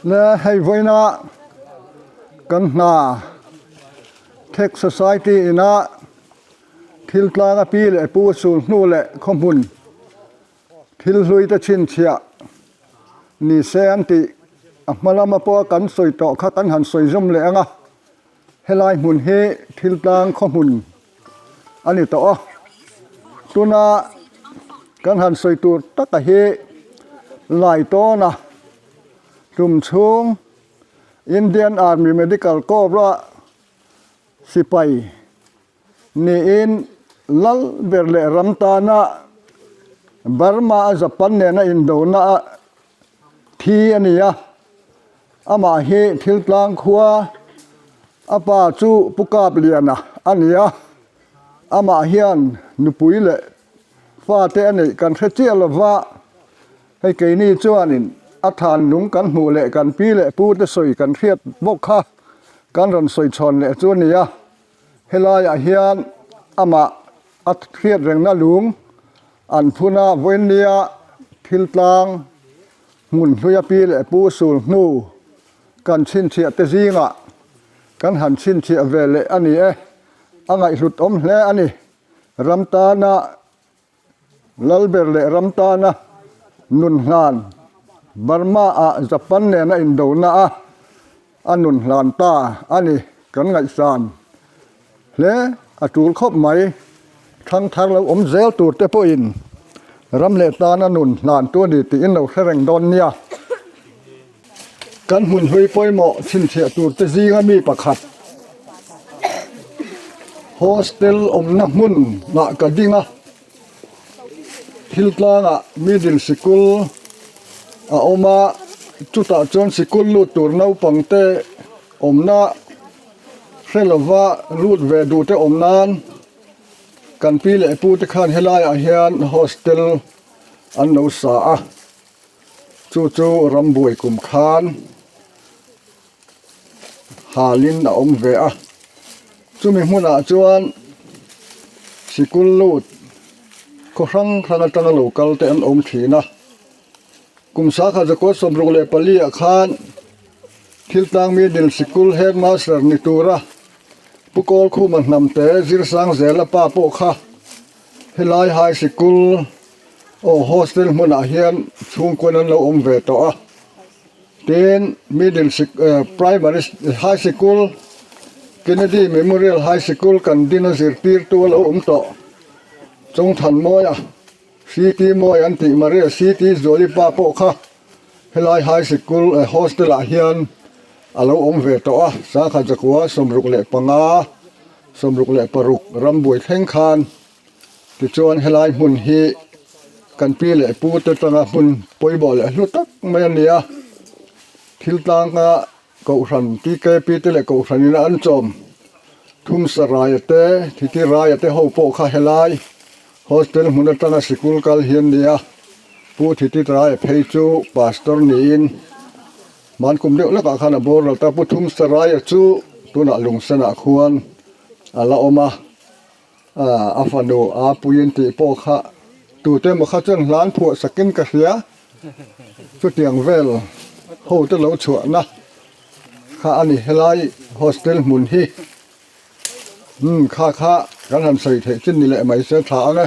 Le hei vawiina kan hna Tech Society ina thil tlanga pi leh pu sul hnu leh khawhmun thil hlui te chhinchhiah ni se an tih a hma lama pawha kan sawi tawh kha kan han sawi zawm leh ang a. Helai hmun hi thil tlang khaw hmun a ni tawh a, tuna kan han sawi tur taka hi Laitawna hlum chhung Indian Army Medical Corps a sipai niin lal ber leh ram tana Burma a Japan nena indona a thi a ni a. Amah hi Thiltlang khua a pa chu Pu Kapliana a ni a, amah hian nupui leh fate a neih kan hre chiah lo va, hei keini chuanin a than nung kan hmuh leh kan pi leh pute sawi kan hriat bawk kha kan rawn sawi chhawn leh chu a ni a, helaiah hian amah a hriat rengna lung an phun a, vawiinnia Thiltlang Hmun hluia pi leh pu sul hnu kan chhinchhiah te zingah kan han chhinchhiah ve leh a ni e, a ngaihhlut awm hle a ni. Ram tana Lalber leh ram tana nun hlan Burma ah Japan nena indona a A nun hlan ta a ni kan ngaihsan hle a tul khawp mai. Thlang thar lo awm zel tur te pawhin ram leh tana nun hlan tu a ni tiin lo hre reng dawn nia. Kan hmun hlui pawimawh chhinchhiah tur te zinga mi pakhat hostel awmna hmun ah ka ding a. Thil tlangah middle sikul a awm a, chutah chuan sikul lut tur naupang te awmna hre lova lut ve duh te awm nan kan pi leh pu te khan helaiah hian hostel an lo sa a, chu chu rambuai kum khan. Halin a awm ve a, chumi hmunah chuan sikul lut khaw hrang hrang atanga lo kal te an awm thin a, kum sakha zakua 64 ah khan thil tlang middle sikul headmaster ni tura Pu Kawlkhuma hnamte Zirsang Zela pa pawh kha helai high sikul aw hostel hmunah hian chhungkuan an lo awm ve tawh a. Tin, Middle Primary High Sikul, Kennedy Memorial High Sikul kan din a zirtirtu a lo awm tawh. Chawngthanmawia, CT Mawi an tih Maria CT Zuali pa pawh kha helai High Sikul Hostel ah hian a lo awm ve tawh a, Sangha Zakua 65, 66 rambuai thleng khan. Tichuan helai hmun hi kan pi leh pu te tanga hmun pawimawh leh hlu tak mai a ni a, thil tlanga kohhran TKP te leh kohhran in an chawm Thumsa Raia te Thiti Raia te ho pawh kha helai hostel hmun atanga sikul kal hi an ni a, Pu Thiti Raia phei chu pastor niin hmankum deuh lakah khan a boral ta, Pu Thumsa Raia chu tunah Lungsenah khuan a la awm a. A fanu a puiin tih pawh kha tute emaw kha chuan hlan phuah sakin ka hria. Chutiang vel ho te lo chhuahna kha a ni helai hostel hmun hi. Umm kha kha kan han sawi theih chin ni leh mai se tha ang e.